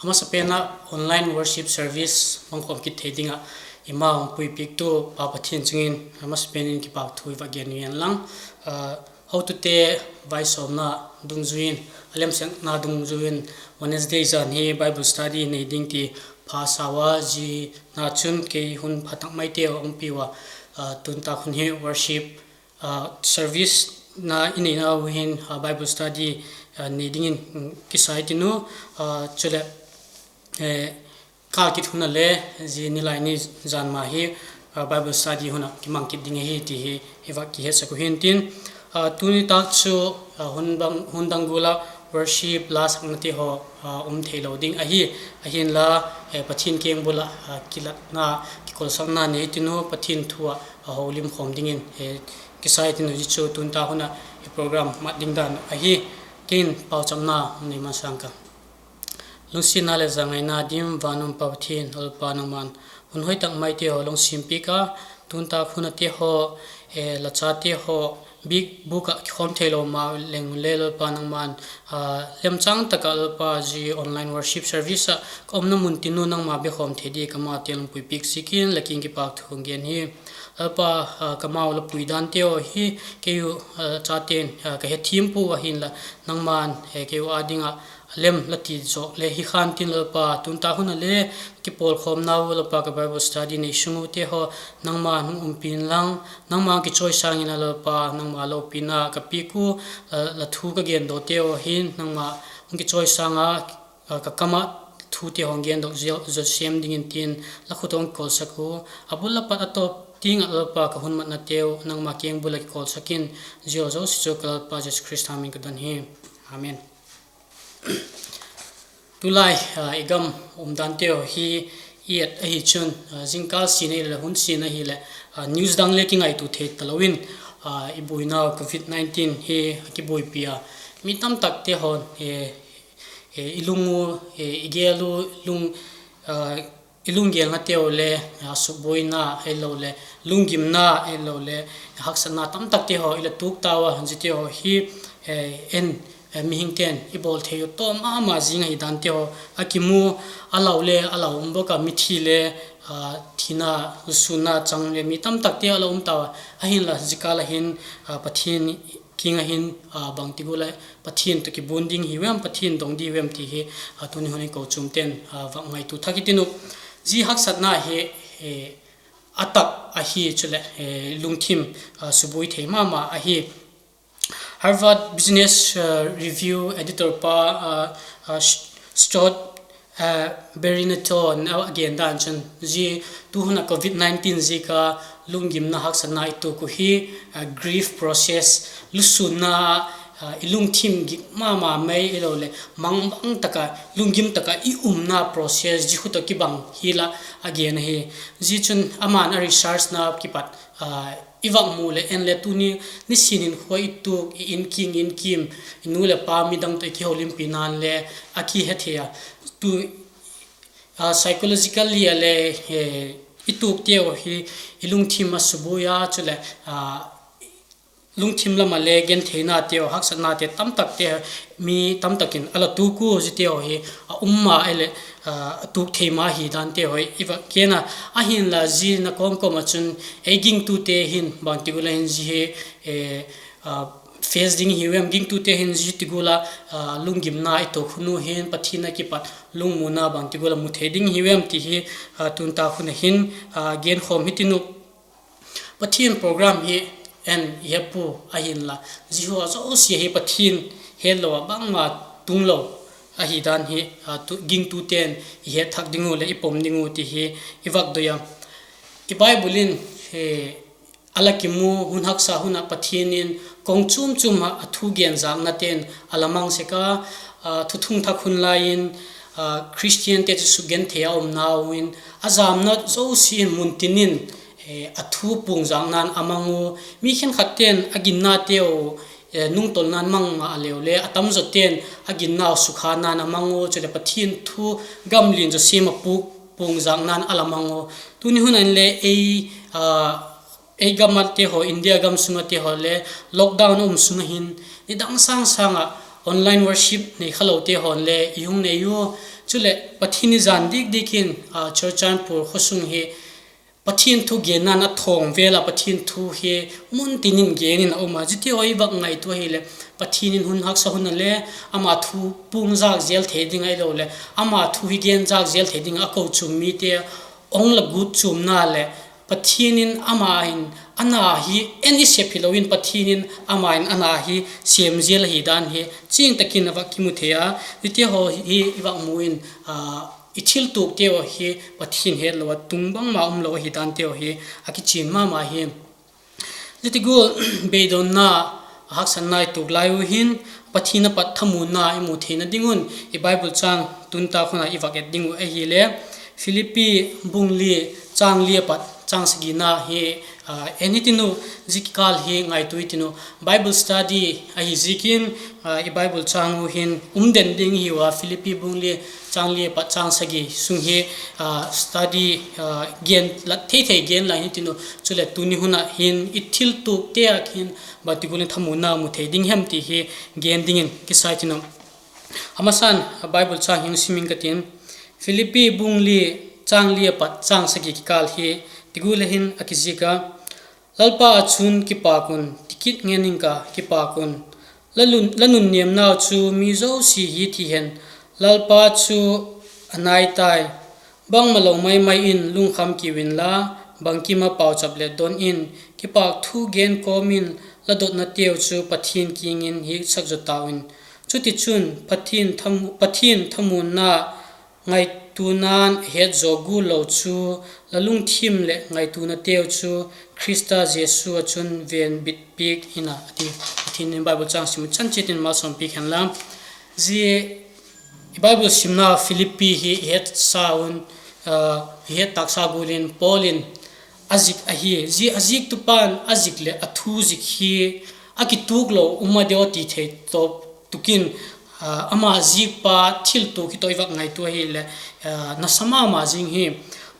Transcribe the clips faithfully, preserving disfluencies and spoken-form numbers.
A masapen ah online worship service hung khawm kit thei ding ah eima hung puipiaktu Pa Pathian chung in a masapen in kipâk thu i va gen uh hen lang. Hotute vaisawmna dungzui in, a lemsiatna dungzui in, Wednesday zan hi Bible study nei ding ti pha sau a, zia na chun kei hun pha tak maite a umpi ua, tun tak hun hi worship service na i neinau hin Bible study nei dingin kisa i tin u. Chuleh, kâl kit hun a le zia nilai ni zan ma hi Bible study hun ah kimang kit ding ahi ti hi i va kihetsak uh hi'ntin. Tuni tak chu hun dang gual ah worship la saknate haw um theilo ding ahi. Ahinla, Pathian kengbul ah kilatna, kikolsakna nei tin u, Pathian thu ah a holimkhawm dingin kisa i tin u. Zia chu tun tak hun ah i program mat ding dan ahi. Kei'n pauchapna hung nei masang ka. Lungsiatna leh zangaina dim van um Pa Pathian, Lalpa nangma'n hun hoi tak maite haw la hung siampiak a, tun tak hun ate haw, la chate haw, biakbûk ah kikhawm theilo ma leng le Lalpa nangma'n lemchâng tak ah Lalpa zia online worship service ah ka umna mun tin u nangma biakhawm thei dia ka mau te lungpuipiak ziakin la kiang in kipâk thu hung gen hi. Lalpa, ka mau la pui dante haw hi keiu, chate'n ka hethiam pua ahinla, nangma'n keiu â ding ah lem la ti zawk le hi khan tin Lalpa, tun tak hun a le kipawlkhawmnau Lalpa ka Bible study nei sung ute haw nangma'n hung umpi inlang, nangma hung kichawisâng inla Lalpa, nangma lopina ka piak u, la thu ka gendawte haw hin nangma hung kichawisâng a, ka kam ah thute hung gendok zo sêm dingin tin la khut hung kikawlsak u. A bul a pat a tawp tiang ah Lalpa ka hun matnateu nangma kengbul ah kikawlsak in, zia zosia chu ka Lalpa Jesu Khrista min ka don hi. Amen. Tulai i gam umdanteu hi i et ahi chun, zingkâl sin ahileh hun sin ahileh, news dang le kingaitua thei talo in, i buainau covid nineteen hi a kibuaipi a, mi tamtakte haw'n i lung u, i gêl u, i lunggêlnateu le sukbuaina ahiloleh lunggimna ahiloleh haksatna tamtakte haw i la tuak tau a, ziate haw hi en, mihingte'n i bawl thei u tawm ma ma zing ahi dante haw a kimu a, lau le a lau um bawk a, mithi le thina, lusûnna chang le mi tamtakte a la um tau a. Ahinla zia kâl a hin Pathian kiang ah hin bangti gual ah Pathian tawh kibuan ding hiu em, Pathian dong ding hiu em ti hi tuni hun in kochuamte'n va ngaitua thak i tin u. Zia haksatna hi a tak ahi chuleh lungthim subuai thei ma ma ahi. Harvard Business Review editor pa Scott Berinathan a gen dan chun, zia tu hun ah covid nineteen ziak a lunggimna haksatna i tuak uh hi grief process, lusûnna, i lungthim gik ma ma mai ahiloleh mangbang tak a lunggim tak a i umna process zia khu tawh kibang hial a, a gen ahi. Zia chun ama'n a researchna kipat i vak mu leh en le tuni nisin in khua i tuak, i inkiang inkim, i nu leh pa midang tawh i kiholimpi na'n le a kihe thei a, tu psychologically a le i tuakteu hi i lungthim a subuai a, chuleh lungthim lam ah le gentheinateu, haksatnate tamtakte mi tamtak in a la tuak ua, ziateu hi a um ma leh a tuak thei ma hi danteu hi i va gen a. Ahinla zia na kawm kawm ah chun ei gingtute hin bangti gual ah hin zia hi face ding hiu em, gingtute hin zia ti gual ah lunggimna i tuak hun u hin Pathian a kipat lungmuna bangti gual ah mu thei ding hiu em ti hi tun tak hun ah hin genkhawm hi tin u. Pathian program hi en i he pua, ahinla zia haw zosia hi Pathian hetlo ah bangma tunglo ahi dan hi gingtute'n i het thak ding u leh i pom ding u ti hi i vak doi a. I Bible in a la kimu hun haksa hun ah Pathian in kong chuam chuam ah a thu gen zâknate'n a la mang sek a, Thuthung Thak hun lai in Khristiante chu sukgenthei a umnau in a jamna zosia in mun tin in a thu puangzâkna'n a mang u. Mi khenkhatte'n a ginnateu nungtolna'n mang ma a leu le, a tamzawte'n a ginnau sukhatna'n a mang u, chuleh Pathian thu gam lian zaw siam ah puangzâkna'n a la mang u. Tuni hun ah inle ei ei gam ate haw, India gam sung ate haw le lockdown a um sung ah hin nidang sâng sâng ah online worship nei khalote haw'n le i hung nei u. Chuleh Pathian ni zan dik dik in, a, Churachandpur khawsung hi Pathian thu genna'n a thawm vel ah Pathian thu hi mun tin in gen in a um a. Ziate haw i vak ngaitua ahileh, Pathian in hun haksa hun a le ama thu puang zak zel thei ding ahiloleh ama thu hi gen zak zel thei ding ah a kochuam mite hung la gut chuamna leh Pathian in ama in a na hi, en i sep hilo in Pathian in ama in a na hi sêm zel ahi dan hi chiang tak in a vak kimu thei a. Ziate haw hi i vak mu in, a, i thiltuakteu hi Pathian hetlo a tung bangma umlo ahi danteu hi a kichian ma ma hi. Zia ti gual, beidonna, haksatna i tuak lai u hin, Pathian a pat thamuanna i mu theina ding un, i Bible châng tun tak hun ah i vak et ding uh ahile, Philippi bung li, châng li a pat châng sagina hi, a, en hitin u, zia kikâl hi ngaitua hitin u, Bible study ahi ziakin, a, i Bible châng u hin um den ding hiu a, Philippi bung li, châng li a pat châng sagi sung hi, a, study, a, gen la thei thei gen la hitin u, chuleh tuni hun ah hin i thiltuakte ah hin bangti gual in thamuanna mu thei ding hem ti hi gen dingin kisa hitin u. A masan, a, Bible châng hi sim ing ka tin, Philippi bung li, châng li a pat châng sagi kikâl hi ti gual a hin a kiziak a, Lalpa ah chun kipâk un, ti kit ngen ing ka, kipâk un. La lun, la nunnêmnau chu mi zosia hi thi hen, Lalpa chu a nai tai. Bangmalo mai mai in lungkham kiu inla, bangkim ah pauchap leh don in, kipâk thu gen kawm in, la dotnateu chu Pathian kiang in hiatsak zaw tau in. Chutichun, Pathian tham-, Pathian thamuanna ngaituana'n het zaw gual lo chu, la lungthim leh ngaituanateu chu Khrista Jesu ah chun venbit piak in a, a ti. Pathian in Bible châng sim chan chiat in malsawmpiak hen la. Zia i Bible simna Philippi hi i hetsa un, a, i het tâksa gual in Paul in a zik ahi. Zia a ziktupa'n a zik leh a thu zik hi a kituak lo um a deu ti thei tawp tuk in, a, ama zikpa thiltuak hi tawh i vak ngaitua ahileh, a, nasa ma ma zing hi.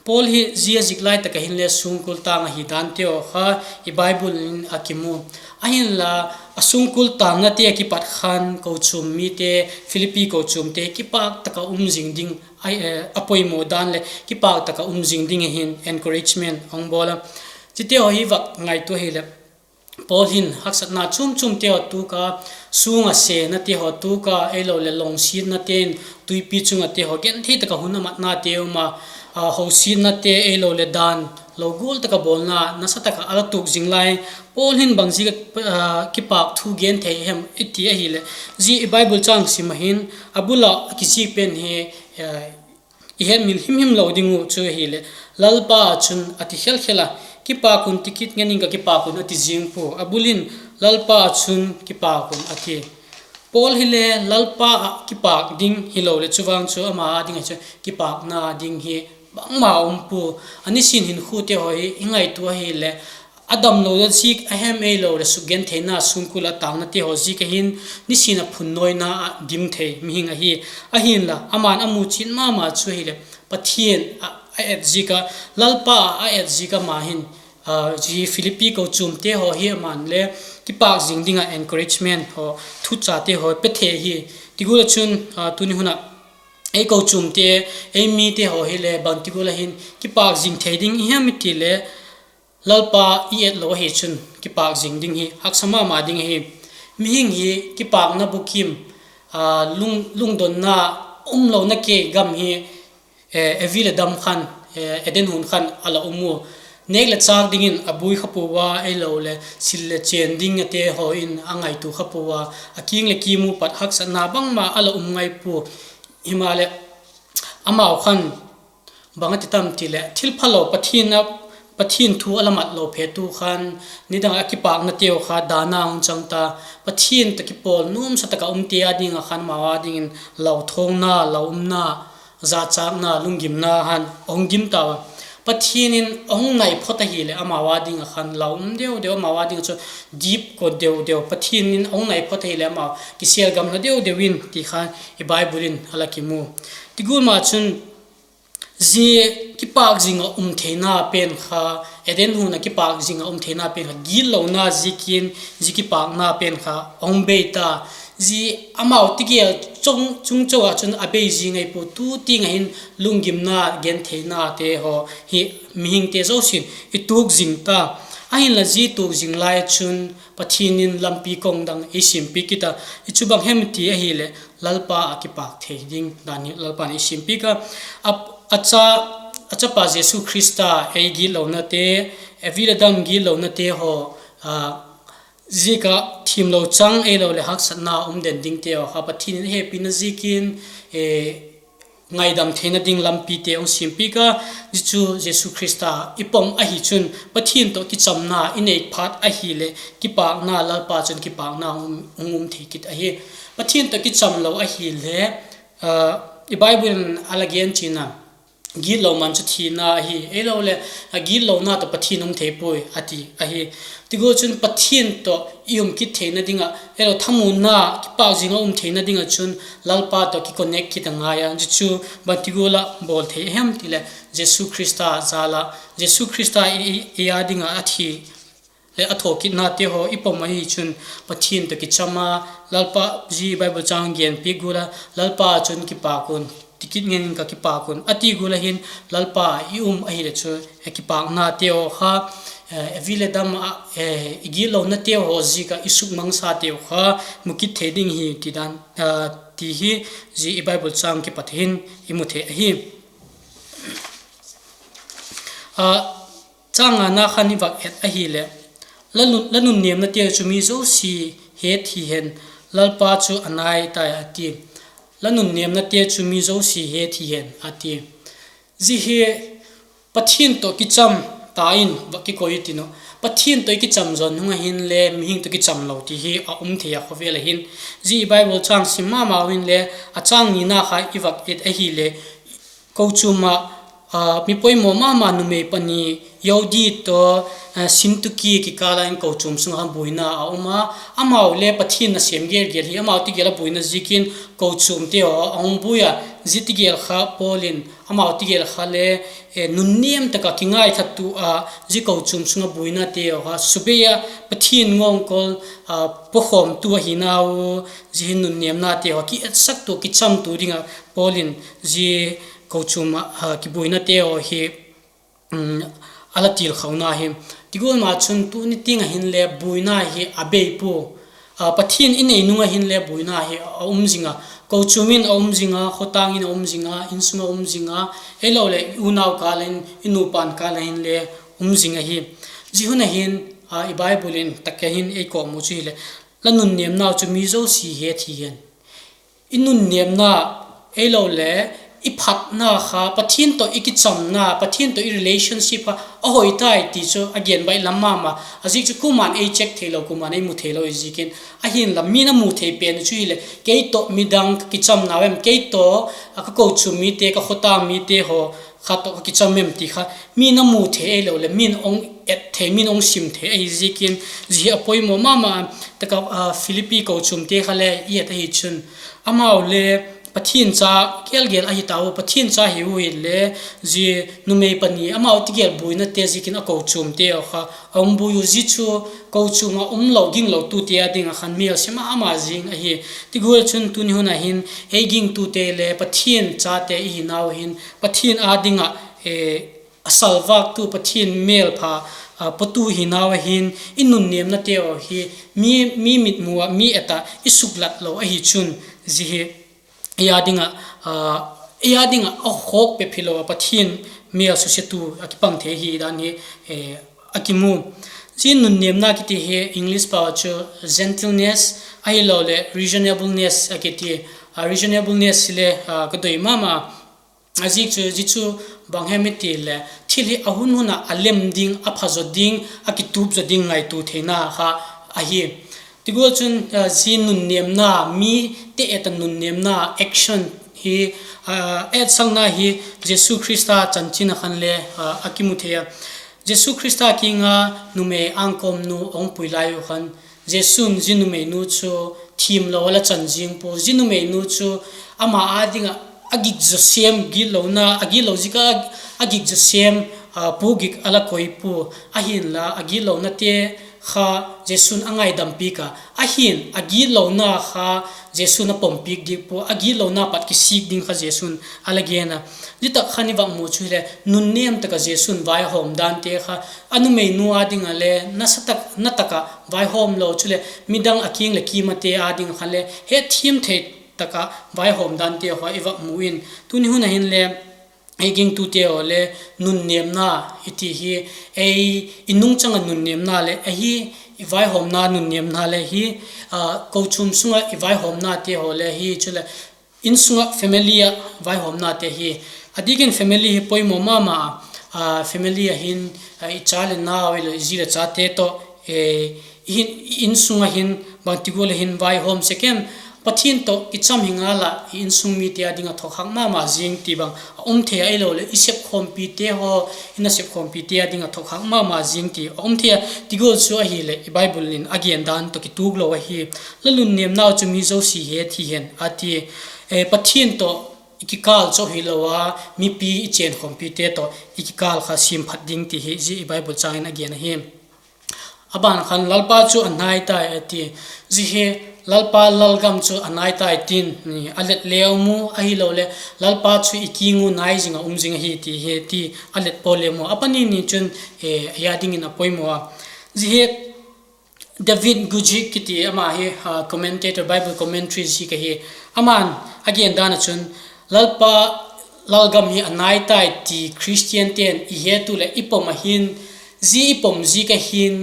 Paul hi zia zik lai tak ah hinle sungkul tâng ahi danteu kha i Bible in a kimu. Ahinla, a sungkul tângnate ah kipat khan kochuam mite, Philippi kochuamte kipâk tak ah um zing ding, a, a poimaw dan leh kipâk tak ah um zing ding ahin encouragement a hung bawl a. Ziate haw hi vak ngaitua ahileh, Paul hin haksatna chuam chuamte haw tuak a, sûng ah senate haw tuak a, ahiloleh lawngsiatnate'n tuipi chung ate haw genthei tak ah hun a matnate um a, a, hosiatnate ahiloleh dan lo gual tak ah bawlna nasa tak ah a la tuak zing lai. Paul hin bang ziak ah, a, kipâk thu gen thei hem i ti ahileh, zia i Bible châng sim ah hin a bul ah a kizik pen hi, a, i hetmil him him lo ding uh chu ahileh, Lalpa ah chun a ti khel khel a, kipâk un ti kit ngen ing ka, kipâk un a ti zing pua. A bul in, Lalpa ah chun kipâk un a ti. Paul hile Lalpa ah kipâk ding hiloleh chuvang chu ama â ding ah chu kipâkna ding hi bangma um pua. A nisin hinkhuate haw hi i ngaitua ahileh, a damlo a zik a hem ahiloleh sukgentheina sungkul ah tângnate haw zik ah hin nisin ah phunnawina ah dim thei mihing ahi. Ahinla, ama'n a mu chiat ma ma chu ahileh, Pathian ah a et ziak a, Lalpa ah a et ziak a ama hin, a, zia Philippi kochuamte haw hi ama'n le kipâk zing ding ah encouragement haw, thuchate haw pe thei hi. Ti gual ah chun, a, tuni hun ah ei kochuamte, ei mite haw hile bangti gual ah hin kipâk zing thei ding i hem i ti leh, Lalpa i et lo ahi chun kipâk zing ding hi haksa ma ma ding ahi. Mihing hi kipâkna bukim, a, lung, lungdonna um lona kei gam hi, e, Evi leh Adam khan, e, Eden huan khan a la um u. Nêk leh châk dingin a buai kha pua a, ahiloleh sil leh chên ding ate haw in a ngaitua kha pua a, a kiang leh kiang u pat haksatna bangma a la um ngai pua. Himaleh, amau khan bang a ti tam ti leh, thilphalo Pathian a, Pathian thu a la mat lo phetu khan, nidang a kipâknateu kha dana hung chang ta, Pathian tawh kipawl nuamsa tak ah umte â ding ah khan amau â dingin lauthawngna, lau umna, zachâkna, lunggimna khan a hung dim tau a. Pathian in a hung nai phot ahileh amau â ding ah khan lau um deu deu, amau â ding ah chu dip ko deu deu, Pathian in a hung nai phot ahileh amau kisêl gamla deu deu in ti kha i Bible in a la kimu. Ti gual ma chun, zia kipâk zing ah um theina pen kha, Eden huan ah kipâk zing ah um theina pen kha gitlona ziakin, zia kipâkna pen kha a hung bei ta. zia amau tigel chung, chung chou ah chun a bei zing ahi pua. Tu tiang ah hin lunggimna, gentheinate haw hi mihingte zosia'n i tuak zing ta. Ahinla zia tuak zing lai chun Pathian in lampi kawng dang ei siampiak kit a. I chu bang hem ti ahileh, Lalpa ah kipâk thei ding dan hi Lalpa'n ei siampiak a. A, a cha, a chapa Jesu Khrista ei gitlonate, Evi le Adam gitlonate haw, a, ziak ah thiamlo chang ahiloleh haksatna um den dingte haw kha Pathian in a hepina ziakin, e, ngaidam theina ding lampite hung siampiak a. Zia chu Jesu Khrista i pom ahi chun Pathian tawh kichamna i nei phat ahileh kipâkna, Lalpa chun kipâkna hung um, hung um thei kit ahi. Pathian tawh kicham lo ahileh, a, i Bible in a la gen chian a, gitlo man chu thina ahi, ahiloleh, a, gitlona tawh Pathian um thei puai a ti ahi. Ti gual chun Pathian tawh i um kit theina ding ah, ahilo thamuanna, kipâk zing ah um theina ding ah chun Lalpa tawh kiconnect kit a ngai a. Zia chu bangti gual ah bawl thei hem ti leh, Jesu Khrista jal ah, Jesu Khrista i, i, i â ding ah a thi leh a thawkitnate haw i pom ahi chun Pathian tawh kicham a, Lalpa, zia Bible chang genpiak gual a, Lalpa chun kipâk un, ti kit ngen in ka kipâk un a ti gual ah hin, Lalpa i um ahileh chu, e, kipâknate haw kha, e, Evi le Adam ah, e, i gitlonate haw ziak ah i sukmangsate haw kha mu kit thei ding hi ti dan, a, ti hi zia i Bible chang kipat hin i mu thei ahi. A, chang ngana khan i vak et ahileh, la nun, la nunnêmnate chu mi zosia het hi hen, Lalpa chu a nai tai a ti. La nunnêmnate chu mi zosia het hi hen a ti. Zia hi Pathian tawh kicham ta in vak kikoi i tin uh. Pathian tawh i kicham zaw nung ah hinle mihing tawh kicham lo ti hi a um thei a khawvel ah hin. Zia i Bible chang sim ma mau inle, a chang nina kha i vak et ahileh, kochuam ah, a, mi poimaw ma ma numei pani, Yodi tawh, a, Sintuki kikâl ah in kochuam sung ah buaina a um a, amau le Pathian nasêm gel gel hi amau tigel ah buaina ziakin kochuamte haw a hung buai a. Zia tigel kha Paul in amau tigel kha le, e, nunnêm tak ah kingaithatua, zia kochuam sung ah buainate haw kha subei ah Pathian ngawngkol, a, puakhawmtu ahi nau, zia hin nunnêmnate haw kietsaktua, kichamtua ding ah Paul in zia kochuam ah, a, kibuainate haw hi, a la tilkhauna hi. Ti gual ma chun tuni tiang ah hinle buaina hi a bei pua. A, Pathian i nei nung ah hinle buaina hi a um zing a. Kochuam in a um zing a, khawtâng in a um zing a, insung ah um zing a, ahiloleh i unau kâl in, i nupa kâl ah hinle um zing ahi. Zia hun ah hin, a, i Bible in tak ah hin ei kawkmu chu hileh, la nunnêmnau chu mi zosia het hi hen. I nunnêmna, ahiloleh i phatna kha, Pathian tawh i kichamna, Pathian tawh i relationship kha a hoi tai ti chu a gen baih lam ma ma. A ziak chu kuama'n ei check theilo, kuama'n ei mu theilo i ziakin. Ahinla mi'n a mu thei pen chu hileh, kei tawh midang ka kichamnau em, kei tawh, a, ka kochuam mite, ka khawtâng mite haw kha tawh ka kicham em ti kha mi'n a mu thei ahiloleh mi'n hung et thei, mi'n hung sim thei ahi ziakin, zia hi a poimaw ma ma. Tak ah, a, Philippi kochuamte kha le i et ahi chun, amau le Pathian cha gel gel ahi tau, Pathian cha hi u hile, zia numei pani amau tigel buainate ziakin a kochuamte kha a hung buai u. Zia chu kochuam ah um lo, ginglotute â ding ah khan mêlsia ma ma zing ahi. Ti gual chun tuni hun ah hin ei gingtute le Pathian chate i hi nau hin Pathian â ding ah, e, a salvâktu, Pathian mêlpha, a, patu hi nau ah hin i nunnêmnate haw hi mi, mi mitmu ah, mi et ah i suklat lo ahi chun, zia hi ei â ding ah, a, ei â ding ah a khawk pep hilo ah Pathian mêl susiatu a kipang thei hi dan hi, e, a kimu. Zia nunnêmna kiti hi English pau chu gentleness ahiloleh reasonableness a kiti. A, reasonableness hile, a, ka doi ma ma. A ziak chu, zia chu bang hem i ti le, thil hi a hun hun ah a lem ding, a pha zaw ding, a kitup zaw ding ngaitua theina kha ahi. Ti gual chun, a, zia nunnêmna, mite et a nunnêmna, action hi, a, etsakna hi Jesu Khrista chanchin ah khan le, a, a kimu thei a. Jesu Khrista kiang ah numei angkawmnu a hung pui lai u khan, Jesu'n zia numeinu chu thiamlo a la chan zing pua. Zia numeinu chu ama â ding ah a gik zaw sêm, gitlona, a gitlo ziak ah a gik zaw sêm, a, pua gik a la koi pua. Ahinla a gitlonate, kha Jesu'n a ngaidam piak a, ahi'n a gitlona kha Jesu'n a pom piak diak pua, a gitlona pat kisik ding kha Jesu'n a la gen a. Zia tak khan i vak mu chu hileh nunnêm tak ah Jesu'n vaihawm dante kha, a numeinu â ding ah le nasa tak, na tak ah vaihawm lo chuleh midang a kiang leh kîmte â ding ah khan le hetthiam thei tak ah vaihawm dante haw i vak mu in, tuni hun ah hinle ei gingtute haw le nunnêmna i ti hi, ei i nungchang ah nunnêmna le ahi, i vaihawmna nunnêmna le hi, kochuam sung ah i vaihawmnate haw le hi, chuleh insung ah family ah vaihawmnate hi. A diak in family hi poimaw ma ma a, family ah hin i cha leh nau, i zi leh chate tawh, i insung ah hin bangti gual ah hin vaihawm sek em? Pathian tawh kicham hi ngal ah i insung mite â ding ah thuak hak ma ma zing ti bang a um thei a, ahiloleh i sepkhawmpite haw, i nasepkhawmpite â ding ah thuak hak ma ma zing ti a um thei a. Ti gual chu ahileh i Bible in a gen dan tawh kituak lo ahi. La nunnêmnau chu mi zosia het hi hen a ti. Pathian tawh i kikâl chau hilo a, mipi i chênkhawmpite tawh i kikâl kha siamphat ding ti hi zia i Bible châng in a gen ahi. A ban khan Lalpa chu a nai tai a ti. Zia hi Lalpa lalgam chu a nai tai tin, a let le um u, ahiloleh Lalpa chu i kiang u nai zing ah um zing ahi ti hi ti a let pawl le um u. A pani ni chun, ei â dingin a poimaw a. Zia hi David Guzik kiti ama hi, commentator, Bible commentary zik ahi. Ama'n a gen dan ah chun, Lalpa lalgam hi a nai tai ti Khristiante'n i het u leh i pom ahi'n, zia i pom ziak ahi'n,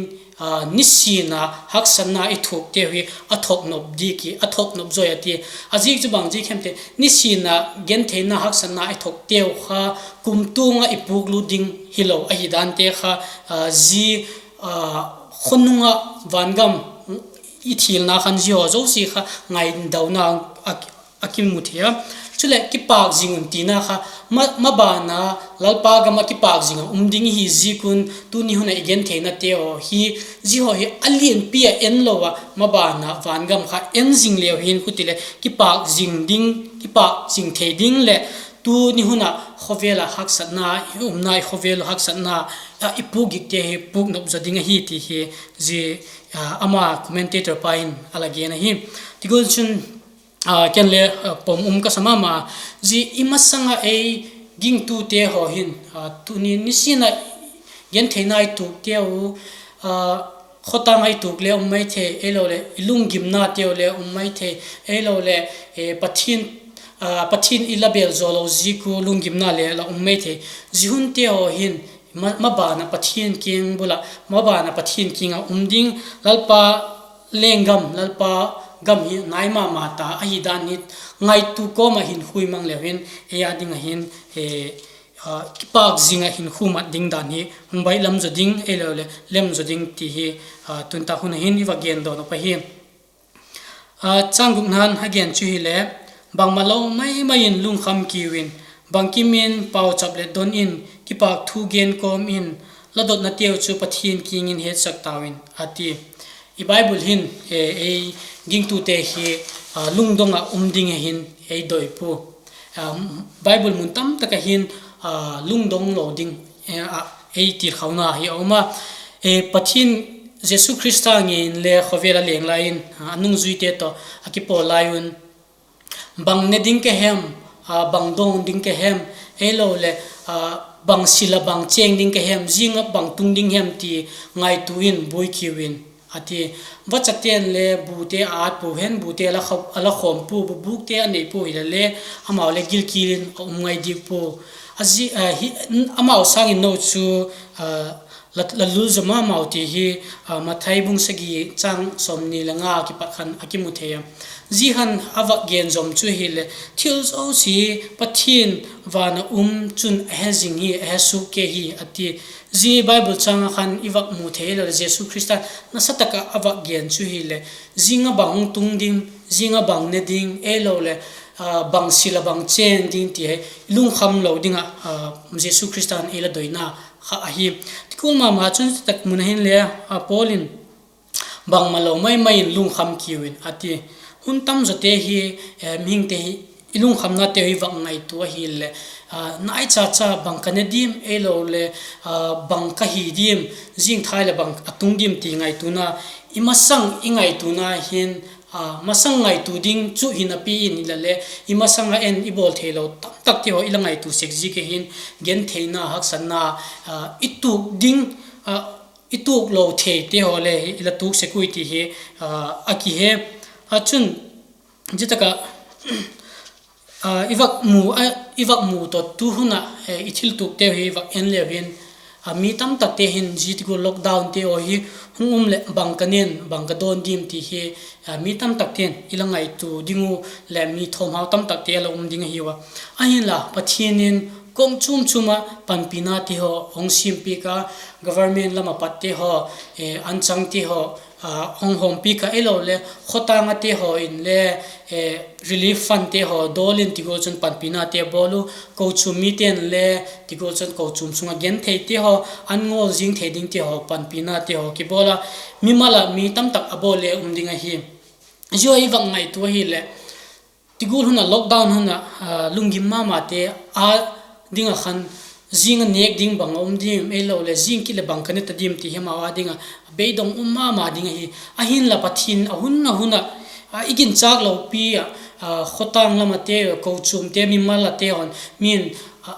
nisin a haksatna i thuakteu hi a thuak nop zawi a ti. A ziak chu bang ziak hem ti, nisin a gentheina haksatna i thuakteu kha kumtuang ah i pûklut ding hilo ahi dante kha, zia khonung ah vangam i thilna khan zia haw zosia kha ngaidona a kimu thei a. Chuleh kipâk zing un tina kha, maban a Lalpa gam ah kipâk zing ah um ding i hi ziak un tuni hun ah i gentheinate haw hi, zia haw hi a lianpi ah en lo ah maban a vangam kha en zing leu hin, khuti leh kipâk zing ding, kipâk zing thei ding leh tuni hun ah khawvel ah haksatna, i umna i khawvel haksatna ah i pûk gikte hi pûk nop zaw ding ahi ti hi zia ama commentator pa in a la gen ahi. Ti gual chun, ken le pom um ka sa ma ma. Zia i masang ah ei gingtute haw hin, tuni nisin a gentheina i tuakteu, khawtâng ah i tuak le um mai thei, ahiloleh i lunggimnateu le um mai thei, ahiloleh Pathian i la bêl zaw lo ziak u lunggimna le la um mai thei. Zia hunte haw hin maban ah Pathian kiang bul ah, maban ah Pathian kiang ah um ding, Lalpa lenggam, Lalpa gam hi nai ma ma ta ahi dan hi ngaitua kawm ah hin khui mang leu hin, ei â ding ah hin kipâk zing ah hin khu mat ding dan hi hung baihlam zaw ding, ahiloleh lem zaw ding ti hi tuni tak hun ah hin i va gen dawn uh ahi. Chang gukna'n a gen chu hileh, bangmalo mai mai in lungkham kiu in, bangkim in pauchap leh don in, kipâk thu gen kawm in, la dotnateu chu Pathian kiang in hetsak tau in, a ti. I Bible hin ei gingtute hi lungdong ah um ding a hin ei doi pua. Bible mun tam tak ah hin lungdong lo ding ah ei tilkhauna hi a um a. Pathian, Jesu Khrista ngei in le khawvel a leng lai in, a nungzuite tawh a kipawl lai un, bang ne ding ka hem, bang dawng ding ka hem, ahiloleh bang sil ah bang chêng ding ka hem, zing ah bang tung ding hem ti ngaitua in buai kiu in, a ti. Vachate'n le bute a ât pua hen, bute a la khawm pua, bubûkte a nei pua hile le, amau le gilkial in a um ngai diak pua. Amau sâng in no chu la lul zaw ma mau ti hi Mathai bung sagi chang sawmni le nga kipat khan a kimu thei a. Zia khan a vak gen zawm chu hileh, thil zosia Pathian van ah um chun a he zing hi, a he suak kei hi, a ti. Zia Bible châng ah khan i vak mu thei lo leh, Jesu Khrista nasa tak ah a vak gen chu hileh, zing ah bang hung tung ding, zing ah bang ne ding, ahiloleh bang sil ah bang chêng ding ti hi i lungkham lo ding ah Jesu Khrista'n ei la doina kha ahi. Ti kuama ma chun tak mun ah hinle, Paul in, bangmalo mai mai in lungkham kiu in, a ti. Hun tam zawte hi mihingte hi i lungkhamnate hi vak ngaitua ahileh, naichacha bang ka ne diam, ahiloleh bang ka hi diam, zingthai leh bang a tung diam ti ngaituana, i masang i ngaituana hin, masang ngaitua ding chu hinapi in i la le, i masang ah en i bawl theilo tamtakte haw i la ngaitua sek ziak ahin, gentheina, haksatna, i tuak ding, i tuak lo theite haw le i la tuak sek ui ti hi a kihe. Chun, zia tak ah i vak mu tawh tu hun ah i thiltuakteu hi vak en leu hin, mi tamtakte hin zia ti gual lockdownte haw hi hung um leh bang ka nen, bang ka dawn diam ti hi mi tamtakte'n i la ngaitua ding uh leh mi thawmhau tamtakte a la um ding ahiu a. Ahinla Pathian in kawng chuam chuam ah panpinate haw hung siampiak a, government lam ah patte haw, anchangte haw hung hawmpiak a, ahiloleh khawtâng ate haw inle relief fundte haw dawl in ti gual chun panpinate bawl u, kochuam mite'n le ti gual chun kochuam sung ah gentheite haw, an ngawl zing thei dingte haw panpinate haw kibawl a, mimal ah mi tamtak a bawl le um ding ahi. Zia i vak ngaitua ahileh, ti gual hun ah lockdown hun ah lunggim mamate â ding ah khan zing a nêk ding bang a um diam, ahiloleh zing kit leh bang ka ne ta diam ti hi amau â ding ah beidong um mama ding ahi. Ahinla Pathian a hun a hun ah i ginchâk lopi ah, khawtâng lam ate, kochuamte, mimal ate haw'n, mi'n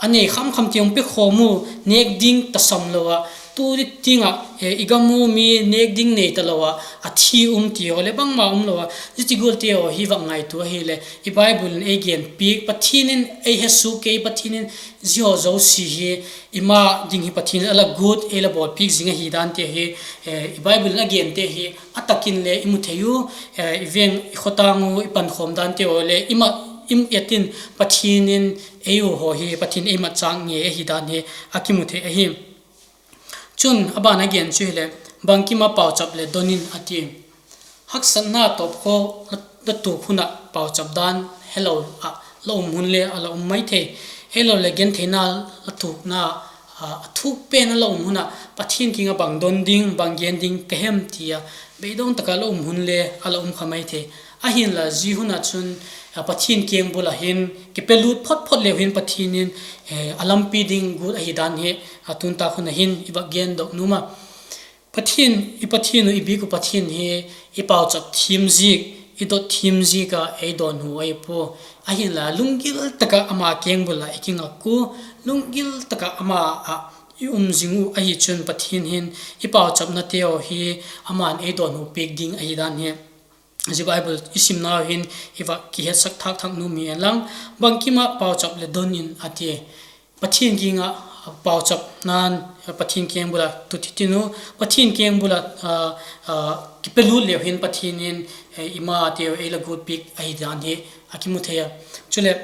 a nei kham kham ti hung pekhawm u, nêk ding tasam lo ah, tu ding ah i gam u mi nêk ding nei talo ah a thi um ti haw leh bangma um lo a, zia ti gualte haw hi vak ngaitua ahileh, i Bible in ei genpiak, Pathian in ei hesuak kei, Pathian in zia haw zosia hi i ma ding hi Pathian in a la guat, ei la bawlpiak zing ahi dante hi i Bible in a gente hi a tak in le i mu thei u. I veng, i khawtâng u i pankhawm dante haw le i ma, i et in Pathian in ei u haw hi Pathian ei matchâk ngei ahi dan hi a kimu thei ahi. Chun a ban a gen chu hileh, bangkim ah pauchap leh don in a ti. Haksatna tawpkhaw la tuak hun ah pauchap dan helo ah la um hun le a la um mai thei. Ahiloleh gentheina la tuakna a thuk pen a la um hun ah Pathian kiang ah bang don ding, bang gen ding ka hem ti a beidong tak ah la um hun le a la um kha mai thei. Ahinla zia hun ah chun Pathian kengbul ah hin kipelut phot phot leu hin Pathian in a lampi ding guat ahi dan hi a tuntâk hun ah hin i vak gendok nuam a. Pathian, i Pathian uh, i biak uh Pathian hi i pauchap thiam ziak, i dot thiam ziak ah ei dawnhu ahi pua. Ahinla lunggil tak ah ama kengbul ah i kingak ua, lunggil tak ah ama ah i um zing uh ahi chun Pathian hin i pauchapnateu hi ama'n ei dawnhu piak ding ahi dan hi zia Bible i simnau hin i vak kihetsak thâk thak nuam hi en lang. Bangkim ah pauchap leh don in a ti. Pathian kiang ah pauchapna'n Pathian kengbul ah tut hitin u, Pathian kengbul ah kipelut leu hin Pathian in i mateu ei la guat piak ahi dan hi a kimu thei a. Chuleh,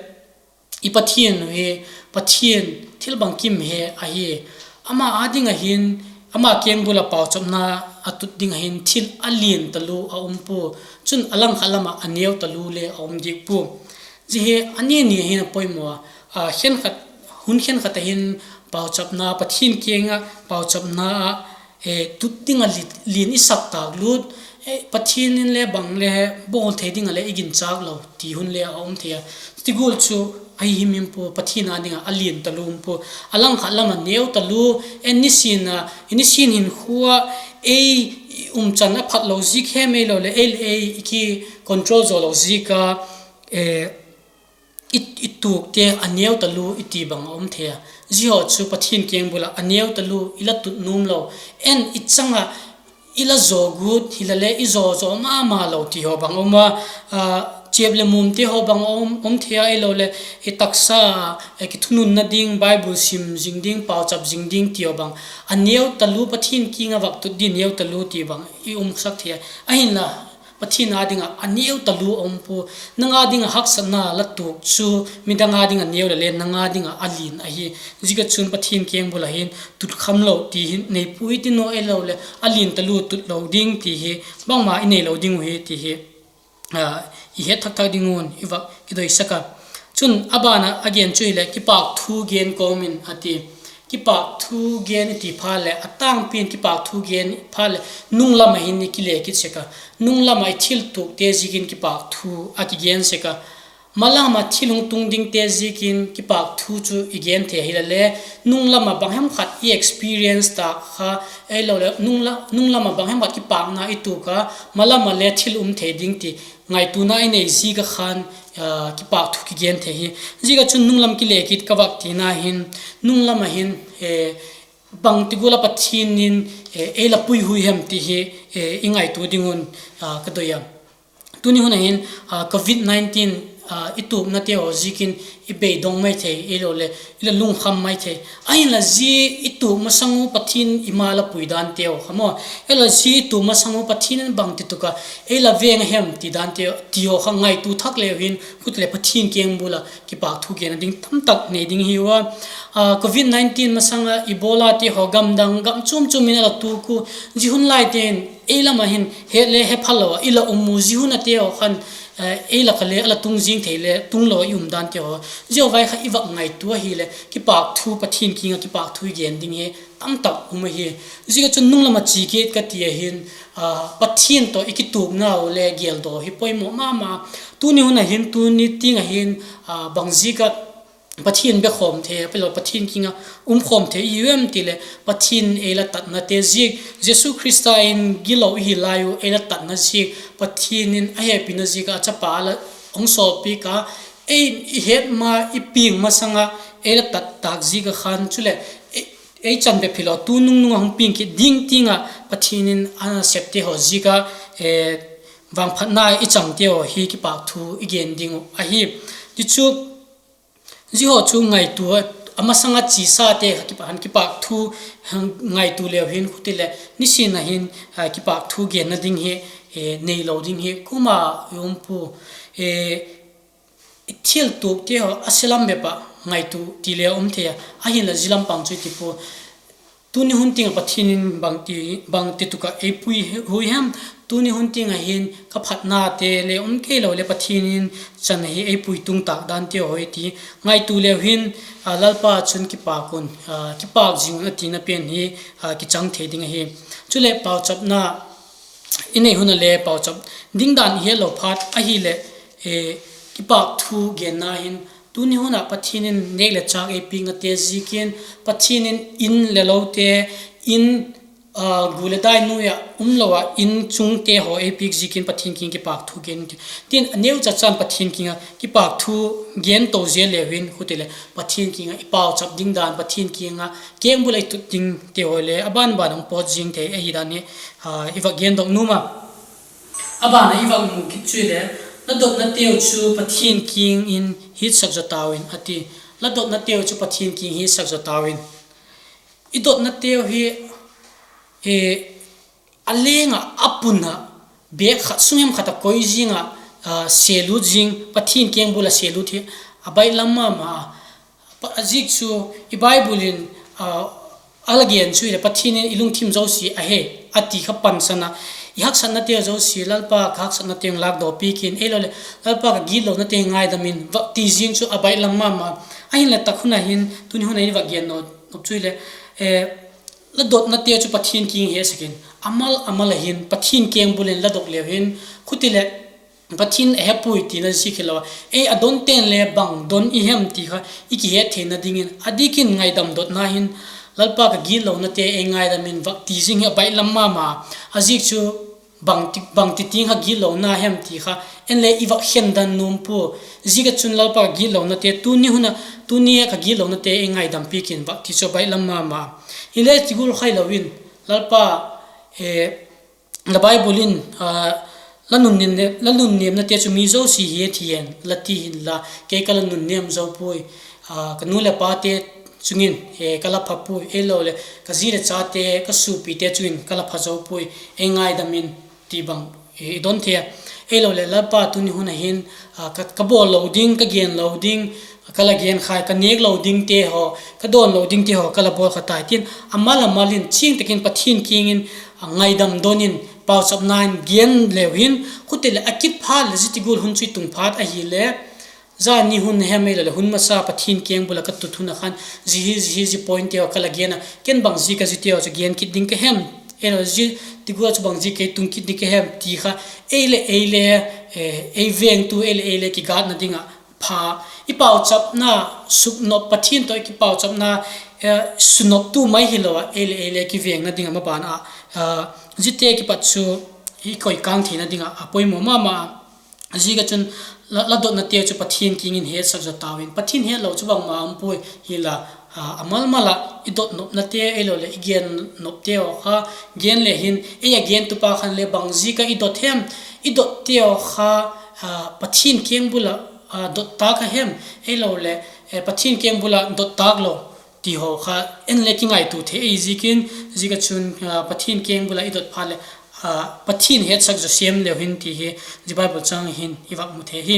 i Pathian uh hi Pathian thil bangkim he ahi. Ama â ding ah hin, ama kengbul ah pauchapna a tut ding ah hin thil a lian talu a um pua. Chun a langkhat lam ah a neu talu le a um diak pua. Zia hi a ni ni hin a poimaw a, hun khenkhat ah hin pauchapna, Pathian kiang ah pauchapna ah tut ding ah lian i sak tâk lut, Pathian in le bang le bawl thei ding ah le i ginchâk lo ti hun le a um thei a. Ti gual chu ahi him him pua, Pathian â ding ah a lian talu um pua. A langkhat lam ah neu talu, en nisin a, i nisin hinkhua ah ei umchan a phat lo ziak hem, ahiloleh ei leh ei i kicontrol zaw lo ziak a i tuakte a neu talu i ti bang a um thei a. Zia haw chu Pathian kengbul ah a neu talu i la tut nuam lo, en i chang ah i la zaw guat hile le i zaw zaw mama lo ti haw bang a um a, chiap leh mumte haw bang a um thei a, ahiloleh i taksa kithununna ding, Bible sim zing ding, pauchap zing ding ti haw bang a neu talu, Pathian kiang ah vak tut ding neu talu ti bang i umsak thei a. Ahinla Pathian â ding ah a neu talu a um pua. Nang â ding ah haksatna la tuak chu midang â ding ah neu le le nang â ding ah a lian ahi. Ziak ah chun Pathian kengbul ah hin tut kham lo ti hi nei puai tin u, ahiloleh a lian talu tut lo ding ti hi bangma i nei lo ding uh hi ti hi i het thak thak ding un i vak kidoisak a. Chun a ban ah a gen chu hileh, kipâk thu gen kawm in a ti. Kipâk thu gen i ti phat leh, a tângpi in kipâk thu gen phat leh nung lam ah hin i kile kit sek a, nung lam ah i thil tuakte ziakin kipâk thu a kigen sek a. malam ah thil hung tung dingte ziakin kipâk thu chu i gen thei hile le, nung lam ah bang hem khat i experience ta kha, ahiloleh nung lam ah bang hem khat kipâkna i tuak a, malam ah le thil um thei ding ti ngaituana i nei ziak ah khan, kipâk thu kigen thei hi. Ziak ah chun nung lam kile kit ka vak tina hin, nung lam ah hin bangti gual ah Pathian in ei la puihuai hem ti hi i ngaitua ding un ka doi a. Tuni hun ah hin covid nineteen i tuaknate haw ziakin i beidong mai thei, ahiloleh i la lungkham mai thei. Ahinla zia i tuak masang u Pathian i ma la pui dante haw kha maw, ahiloleh zia i tuak masang u Pathian in bangti tuk ah ei la veng a hem ti dante ti haw kha ngaitua thak leu hin, khuti leh Pathian kiang bul ah kipâk thu genna ding tamtak nei ding hiu a. covid nineteen masang ah Ebola ti haw gam dang gam chuam chuam in a la tuak u, zia hun laite'n ei lam ah hin het le he phalo ah i la um u, zia hun ate haw khan ei lak ah le a la tung zing thei le tunglo i um dante haw, zia vai kha i vak ngaitua ahileh kipâk thu, Pathian kiang ah kipâk thu i gen ding hi tamtak um ahi. Ziak ah chun nung lam ah chia kit ka ti ahin, Pathian tawh i kituaknau le geldaw hi poimaw ma ma. Tuni hun ah hin, tuni tiang ah hin, bang ziak ah Pathian be khawm thei, ahiloleh Pathian kiang ah um khawm thei i hiu em ti leh, Pathian ei la tatnate ziak, Jesu Khrista in gilo i hi lai u ei la tatna ziak, Pathian in a hepina ziak ah a chapa la hung sawlpiak a, ei i het ma i piang masang ah ei la tat tâk ziak ah khan, chuleh ei chan bep hilo, tu nungnung ah hung piang kit ding tiang ah Pathian in a nasepte haw ziak ah vangphatna i changte haw hi kipâk thu i gen ding uh ahi. Tichu, zia haw chu ngaitua, a masang ah chiasate kha kipâk thu ngaitua leu hin, khuti leh nisin ah hin kipâk thu genna ding hi neilo ding hi kuama i um pua. I thil tuakte haw a se lam bep ah ngaitua ti le um thei a, ahinla zia lam pang chu i ti pua. Tuni hun tiang ah Pathian in bangti tuk ah ei puihuai hem, tuni hun tiang ah hin ka phatnate le um keilo leh Pathian in chan ahi ei pui tung tâk dante haw i ti ngaitua leu hin, Lalpa chun kipâk un, kipâk zing un a tina pen hi kichang thei ding ahi. Chuleh pauchapna i nei hun ah le pauchap ding dan i hetlo phat ahileh, kipâk thu genna hin, tuni hun ah Pathian in nêk leh châk ei piaknate ziakin, Pathian in in le lote, in, gu leh dai nuai ah umlo ah in chungte haw ei piak ziakin Pathian kiang kipâk thu gen ti, tin a neu chat chan Pathian kiang ah kipâk thu gen to zel leu hin, khuti leh Pathian kiang ah i pauchap ding dan, Pathian kiang ah kengbul ah i tut dingte haw le a ban ban hung pawt zing thei ahi dan hi i vak gendok nuam a. A ban ah i vak mu kit chu hile, la dotnateu chu Pathian kiang in hiatsak zaw tau in a ti. La dotnateu chu Pathian kiang hiatsak zaw tau in. I dotnateu hi a leng ah, a pun ah, bêk khat sung hem khat ah koi zing ah, selut zing, Pathian kengbul ah selut hi a baihlam ma ma a. A zik chu i Bible in a la gen chu hileh, Pathian in i lungthim zosia a he, a ti kha pansan ah, i haksatnateu zosia, Lalpa ka haksatnateu lâkdawpiak in, ahiloleh Lalpa ka gitlonate ngaidam in, vak ti zing chu a baihlam ma ma. Ahinla tak hun ah hin, tuni hun ah hin vak gen nop chu hileh, la dotnate chu Pathian kiang hesak in, a mal a mal ah hin Pathian kengbul in la dok leu hin, khuti leh Pathian a hepuai tina ziak hilo a, ei a donte'n le bang don i hem ti kha i kihet theina dingin, a diak in ngaidam dotna hin, Lalpa ka gitlonate ei ngaidam in, vak ti zing hi a baihlam ma ma. A zik chu bangti tiang kha gitlona hem ti kha en le i vak khen dan nuam pua. Ziak ah chun Lalpa ka gitlonate tuni hun ah, tuni a ka gitlonate ei ngaidampiak in, vak ti chu a baihlam ma ma. Hile ti gual khailo in, Lalpa, la Bible in, la nunnêmnate chu mi zosia hi a thi hen la ti hinla, kei ka la nunnêm zo puai. Ka nu leh pate chung in ka la pha puai, ahiloleh ka zi leh chate, ka suapite chung in ka la pha zo puai, ei ngaidam in, ti bang i don thei a. Ahiloleh Lalpa, tuni hun ah hin ka bawl lo ding, ka gen lo ding, ka la gen khai, ka nêk lo dingte haw, ka dawn lo dingte haw ka la bawl kha tai, tin a mal a mal in chiang tak in Pathian kiang in ngaidam don in, pauchapna in gen leu hin, khuti leh a kit phat leh zia ti gual hun chu i tung phat ahile, zani hun hem ahiloleh hun masa Pathian kengbul ah ka tut hun ah khan, zia hi, zia hi, zia pointte haw ka la gen a, ken bang ziak a ziate haw chu gen kit ding ka hem, ahiloleh zia ti gual chu bang ziak a kei tung kit ding ka hem ti kha, ei leh ei le, ei vengtu ei leh ei le kigâtna ding ah pha, i pauchapna suknop, Pathian tawh i kipauchapna sunoptu mai hilo ah ei leh ei le kivengna ding a maban ah, ziate kipat chu i koikâng theina ding ah a poimaw ma ma a. Ziak ah chun la dotnateu chu Pathian kiang in hetsak zaw tau in, Pathian hetlo chu bangma um puai hila, a mal mal ah i dotnopnate ahiloleh i gennopteu kha gen le hin, ei a gentupa khan le bang ziak ah i dot hem, i dotteu kha Pathian kengbul ah dot tâk a hem, ahiloleh Pathian kengbul ah dot tâk lo ti haw kha en le kingaitua thei ahi ziakin, ziak ah chun Pathian kengbul ah i dot phat leh Pathian hetsak zaw sêm leu hin ti hi zia Bible châng hin i vak mu thei hi.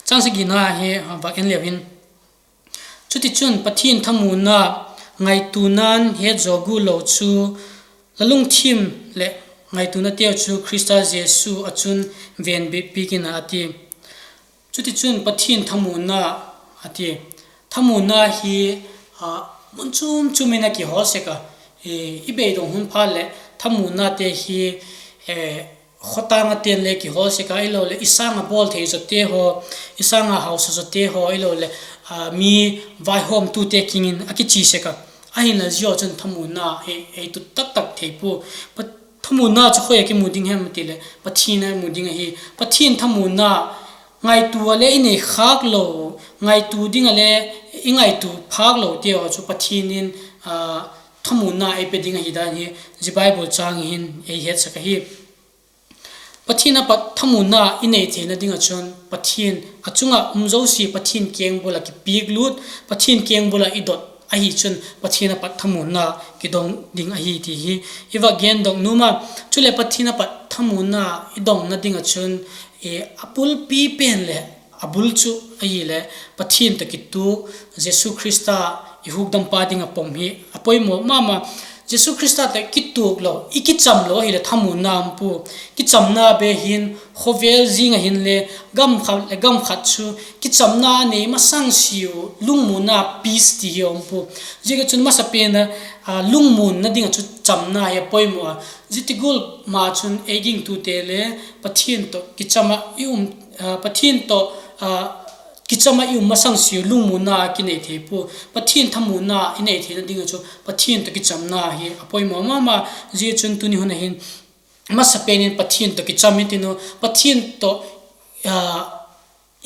Châng sagina hi vak en leu hin, Chutichun, Pathian thamuna ngaituana'n het zaw gual lo chu, la lungthim leh ngaituanateu chu Khrista Jesu ah chun venbit piak in, a ti. Chutichun, Pathian thamuna, a ti. Thamuna hi mun chuam chuam in a kihawl sek a, i beidong hun phat leh thamunate hi khawtâng a ten le kihawl sek a, ahiloleh i sâng ah bawl thei zawte haw, i sâng ah hausa zawte haw, ahiloleh mi vaihawmtute kiang in a kichia sek a. Ahinla zia chun thamuna ei tut tak tak thei pua. Thamuna chu khoi ah kimu ding hem ti leh Pathian ah mu ding ahi. Pathian thamuna ngaitua le i nei khâk lo, ngaitua ding ah le i ngaitua phâk lote haw chu Pathian in thamuna ei pe ding ahi dan hi zia Bible châng hin ei hetsak ahi. Pathian a pat thamuna i nei theina ding ah chun Pathian a chung ah um zosia Pathian kengbul ah kipiak lût, Pathian kengbul ah i dot ahi chun Pathian a pat thamuna kidong ding ahi ti hi i vak gendok nuam a. Chuleh Pathian a pat thamuna i dongna ding ah chun a pulpi pen leh a bul chu ahileh Pathian tawh kituak, Jesu Khrista i hukdampa ding ah pom hi a poimaw ma ma. Jesu Khrista tawh kituak lo, i kicham lo ahileh thamuna um pua. Kichamna be hin khawvel zing ah hinle gam khat leh gam khat chu kichamna a nei masang siau lungmuanna, peace ti hi a um pua. Ziak ah chun masapen a lungmuanna ding ah chu chamna hi a poimaw a. Zia ti gual ma chun ei gingtute le Pathian tawh kicham ah i um, Pathian tawh kicham ah i um masang siau lungmuanna kinei thei pua. Pathian thamuna i nei theina ding ah chu Pathian tawh kichamna hi a poimaw ma ma. Zia chun tuni hun ah hin masapen in Pathian tawh kicham i tin u, Pathian tawh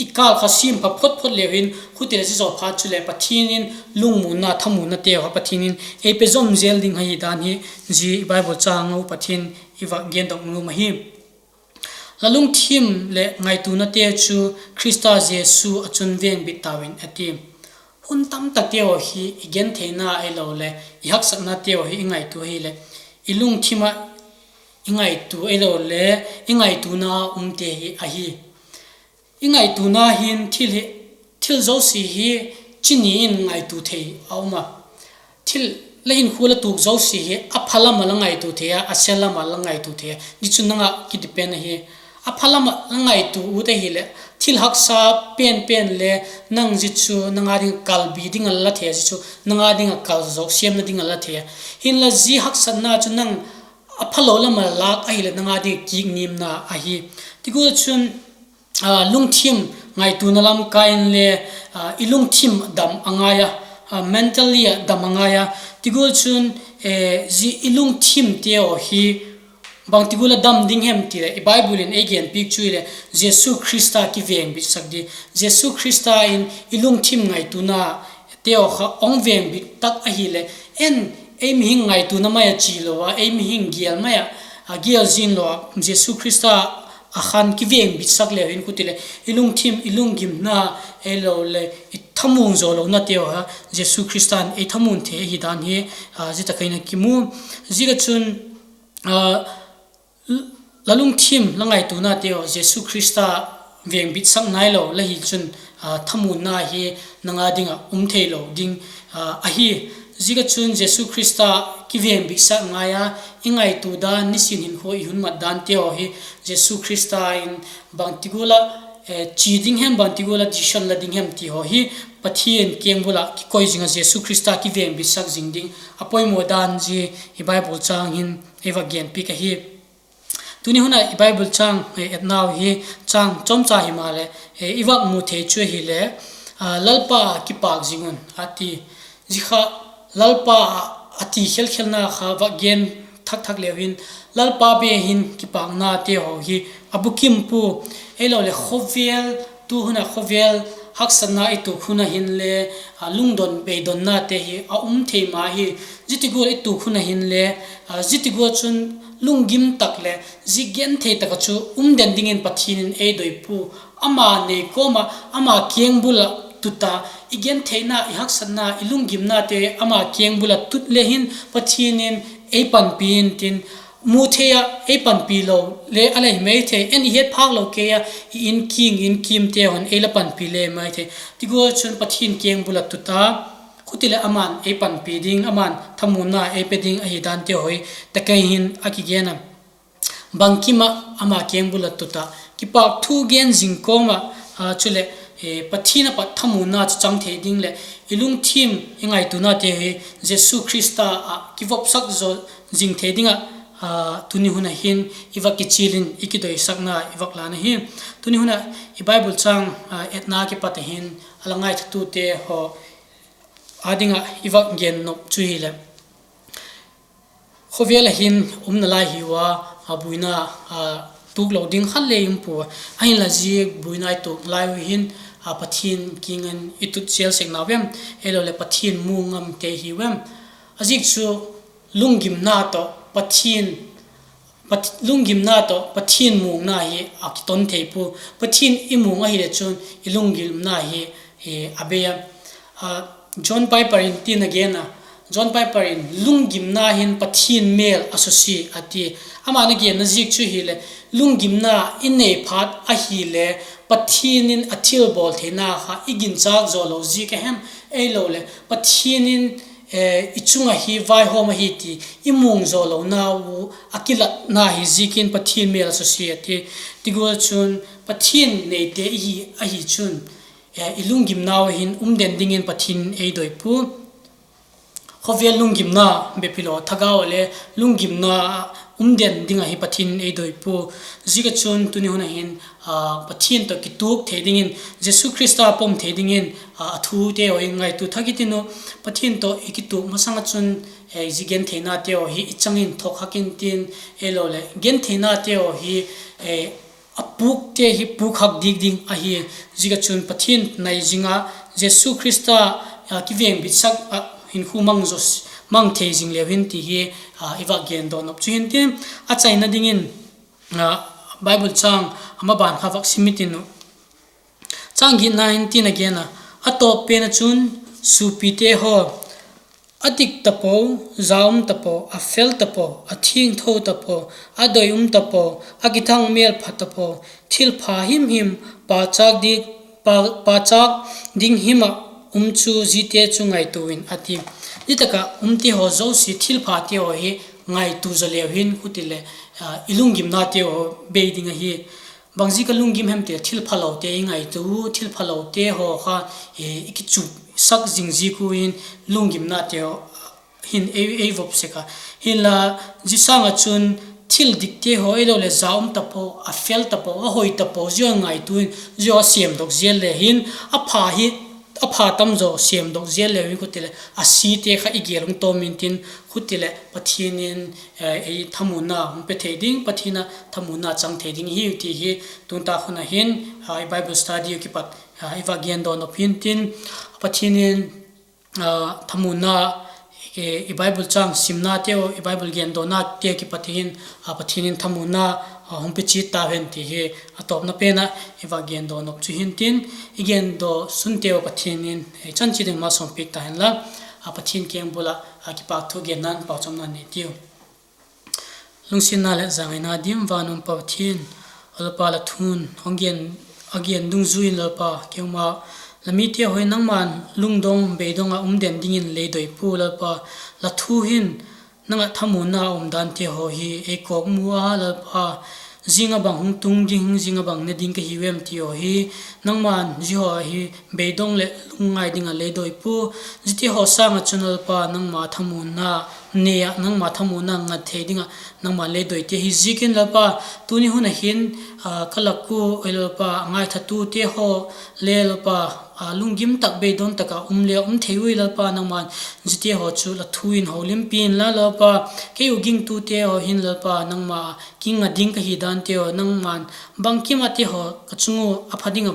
i kâl kha siam pha phot phot leu hin, khuti leh zia zaw phat chuleh Pathian in lungmuanna, thamunate haw Pathian in ei pe zawm zel ding ahi dan hi zia i Bible châng u Pathian i vak gendok nuam ahi. La lungthim leh ngaituanate chu Khrista Jesu ah chun vengbit tau in, a ti. Hun tamtakte haw hi i gentheina ahiloleh i haksatnate haw hi i ngaitua ahileh i lungthim ah i ngaitua ahilole i ngaituana umte hi ahi. I ngaituana hin thil zosia hi chi ni in ngaitua thei a um a. Thil la hinkhua la tuak zosia hi a pha lam ah la ngaitua thei a, a sel lam ah la ngaitua thei a, zia chu nang ah kidepend ahi. A pha lam ah la ngaitua ut ahileh thil haksa pen pen le nang zia chu nang â ding kalbi ding a la thei a, zia chu nang â ding ah kal zawk siamna ding a la thei a. Hinla zia haksatna chu nang a phalo lam ah lâk ahileh nang â ding kiknimna ahi. Ti gual chun lungthim ngaituana lam kai inle i lungthim dam a ngai a, mentally a dam a ngai a. Ti gual chun zia i lungthimte haw hi bangti gual a dam ding hem ti leh i Bible in ei genpiak chu hileh Jesu Khrista kivengbitsak di. Jesu Khrista in i lungthim ngaituanate haw kha hung vengbit tak ahileh, en, ei mihing ngaituana mai ah chi lo a, ei mihing gêl mai ah, a gêl zing lo a, Jesu Khrista a khan kivengbitsak leu hin khuti leh i lungthim, i lunggimna, ahilole i thamuang zaw lonate haw kha Jesu Khrista'n ei thamuang thei ahi dan hi zia tak ah hin a kimu. Ziak ah chun la lungthim, la ngaituanate haw Jesu Khrista vengbitsak nailo la hi chun thamuanna hi nang â ding ah um theilo ding ahi. Ziak ah chun Jesu Khrista kivengbitsak ngai a, i ngaitua dan, nisin hinkhua i hun mat dante haw hi Jesu Khrista in bangti gual ah chi ding hem, bangti gual ah decision la ding hem ti haw hi Pathian kengbul ah kikoi zing ah Jesu Khrista kivengbitsak zing ding a poimaw dan zia i Bible châng hin ei vak genpiak ahi. Tuni hun ah i Bible chang etnau hi chang chawmcha himaleh, i vak mu thei chu ahileh, Lalpa ah kipâk zing un a ti. Zia kha Lalpa ah a ti khelkhelna kha vak gen thak thak leu hin, Lalpa be hin kipâknate haw hi a bukim pua. Ahiloleh khawvel, tu hun ah khawvel haksatna i tuak hun ah hinle, lungdon beidonnate hi a um thei ma hi. Zia ti gual i tuak hun ah hinle, zia ti gual chun lunggim tak leh zia genthei tak ah chu um den dingin Pathian in ei doi pua. Ama nei kawm ah, ama kiang bul ah tut a, i gentheina, i haksatna, i lunggimnate ama kiang bul ah tut le hin Pathian in ei panpi intin, mu thei ah ei panpi lo le a la hi mai thei, en i het phâk lo kei a, i in king, i in kimte haw'n ei la panpi le mai thei. Ti gual chun Pathian kiang bul ah tut a, khutileh ama'n ei panpi ding, ama'n thamuna ei pe ding ahi dante haw hi tak ah hin a kigen a. Bangkim ah ama kiang bul ah tut ah kipâk thu gen zing kawm ah, chuleh Pathian a pat thamuna chu chang thei ding leh i lungthim, i ngaituanate hi Jesu Khrista ah kivopsak zaw zing thei ding ah, tuni hun ah hin i vak kichial in i kidoisakna i vak lan ahi. Tuni hun ah i Bible chang etna kipat ah hin a la ngaithatute haw â ding ah i vak gen nop chu hileh, khawvel ah hin um nalai hiu a, buaina tuak lo ding khat le um pua. Ahinla zia buaina i tuak lai u hin Pathian kiang in i tut zel sek nau em, ahiloleh Pathian mu ngamte hiu em? A ziak chu lunggimna tawh Pathian, lunggimna tawh Pathian muangna hi a kiton thei pua. Pathian i muang ahileh chun i lunggimna hi a bei a. John Piper in tin a gen a, John Piper in lunggimna hin Pathian mêl a susia a ti. Ama'n a genna ziak chu hileh, lunggimna i nei phat ahile, Pathian in a thilbawl theina kha i ginchâk zaw lo ziak a hem, ahiloleh Pathian in i chung ah hi vaihawm ahi ti i muang zaw lonau a kilatna hi ziakin Pathian mêl a susia a ti. Ti gual chun Pathian neite i hi ahi chun, i lunggimnau ah hin um den dingin Pathian in ei doi pua. Khawvel lunggimna bep hilo, thagau ah le lunggimna um den ding ahi Pathian in ei doi pua. Ziak ah chun tuni hun ah hin Pathian tawh kituak thei dingin, Jesu Khrista pom thei dingin a thute haw i ngaitua thak i tin u. Pathian tawh i kituak masang ah chun zia gentheinate haw hi i chang in thawk hak intin, ahiloleh gentheinate haw hi a pûkte hi pûk hak dik ding ahi. Ziak ah chun Pathian nai zing a, Jesu Khrista kivengbitsak ah hinkhua mang thei zing leu hin ti hi i vak gen daw nop chu hintin, a chaina dingin Bible chang a maban kha vak sim i tin u. Chang giatna in tin a gen a, a tawp pen ah chun, suapite haw, a dik tapo, za um tapo, a fel tapo, a thiangtho tapo, a doi um tapo, a kithang mêl pha tapo, thilpha himhim, pâkchâk ding him ah um chu ziate chu ngaitua in a ti. Zia tak ah umte haw zosia, thilphate haw hi ngaitua zaw leu hin khutileh i lunggimnate haw bei ding ahi. Bangziak a lunggim hem ti leh thilphalote i ngaitua u, thilphalote haw kha i kichuksak zing ziak u in lunggimnate hin ei vop sek a. Hinla, zia sâng ah chun thil dikte haw ahiloleh za um tapo, a fel tapo, a hoi tapo zia ngaitua in zia a sêmdok zel le hin, a pha tam zaw sêmdok zel leu hin khutileh a site kha i gêl hung tawm intin, khutileh Pathian in ei thamuna hung pe thei ding, Pathian a thamuna chang thei ding hiu ti hi tun tak hun ah hin i Bible study a kipat i vak gen daw nop hintin, Pathian in thamuna, i Bible chang simnateu, i Bible gen dawnate kipat hin Pathian in thamuna hung pe chiat ta hen ti hi a tawpna pen ah i vak gen daw nop chu hintin, i gen daw sunteu Pathian in i chan chiat ding malsawmpiak ta henla, Pathian kengbul ah kipâk thu genna'n pauchapna nei tiu. Lungsiatna leh zangaina dim, van um Pathian, Lalpa, la thu'n a gen dungzui in Lalpa, keima, la mite haw hi nangma'n lungdong beidong ah um den dingin lei doi pua Lalpa, la thu hin nang ah thamuna um dante haw hi ei kawkmu a Lalpa, zing ah bang hung tung ding, zing ah bang ne ding ka hiu em ti haw hi, nangma'n zia haw hi beidong leh lungngai ding ah lei doi pua, ziate haw sâng ah chun Lalpa nangma thamuna nei ah nangma thamuna ngat thei ding ah nangma le doi te hi ziakin Lalpa, tuni hun ah hin ka lak ua i Lalpa, ngaithatute haw le Lalpa, lunggim tak, beidong tak ah um le um thei ui Lalpa, nangma'n ziate haw chu la thu in holimpi inla Lalpa, kei uh gingtute haw hin Lalpa, nangma kinga ding ka hi dante haw, nangma'n bangkim ah te haw ka chung ua a pha ding a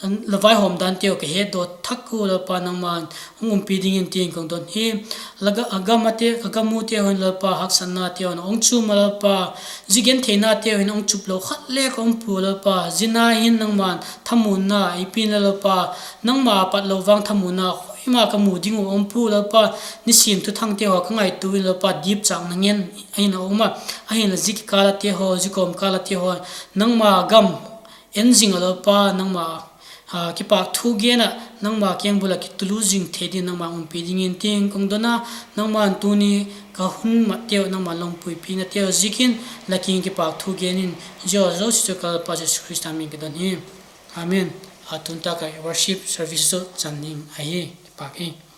la vaihawm dante haw ka hetdaw thak ua Lalpa, nangma'n hung umpi dingin tin ka hun don hi. Ka gam ute haw hin Lalpa, haksatnate haw in hung chuam a Lalpa, zi gentheinate haw hin hung chup lo khat le ka um pua Lalpa, zia ah hin nangma'n thamuna ei pia inla Lalpa, nangma pat lo vang thamuna khoima ka mu ding uh um pua Lalpa, nisin thuthangte haw ka ngaitua in Lalpa, dipchâkna ngen ahin a um a, ahinla zia kikâl ate haw, zia kawmkâl ate haw, nangma gam en zing ah Lalpa, nangma kipâk thu gen ah nangma kengbul ah kitulu zing thei dingin nangma umpi dingin tin ka hun don a, nangma'n tuni ka hun matteu nangma la umpuipinateu ziakin la kiang in kipâk thu gen in, zia zosia chu ka Lalpa Jesu Khrista min in ka don hi. Amen. A tun tak ah worship service chu chan ding ahi. Kipâk hi.